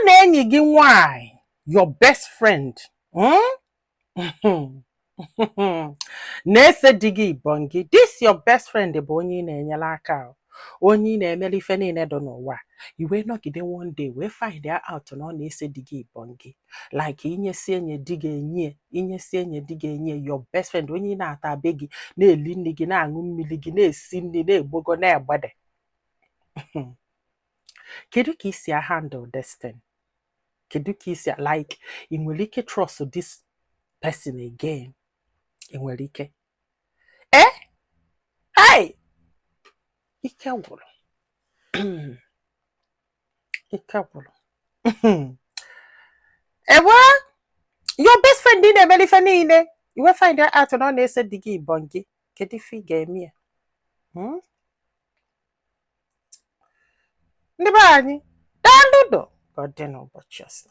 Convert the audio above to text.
na enyi gị nwanyị, your best friend, na-ese di gị ibongi. This your best friend bụ onye ị na-enyere aka o, onye ị na-emere ife niile dị n'ụwa. I wee nọgide, one day wee find out na ọ na-ese di gị ibongi, like inyesi enye di gị enye, inyesi enye di gị enye. Your best friend, onye ị na-ata be gị, na-eli nri gị, na-aṅụ mmiri gị, na-esi nri, na-egbogo, na-egbede. Kedu ka isi handle this thing? Kedu ka isi, like, ị nwere ike trust this person again? Ị nwere ike? Hey, ike gwụrụ, ike gwụrụ. Ewe, your best friend ị na-emere ife niile, i wee find out na ọ na-ese di gị ibongi. Kedu ife ị ga-eme ya? Ndị be anyị, daalụ. Ka ọ dị n'ụbọchị ọzọ.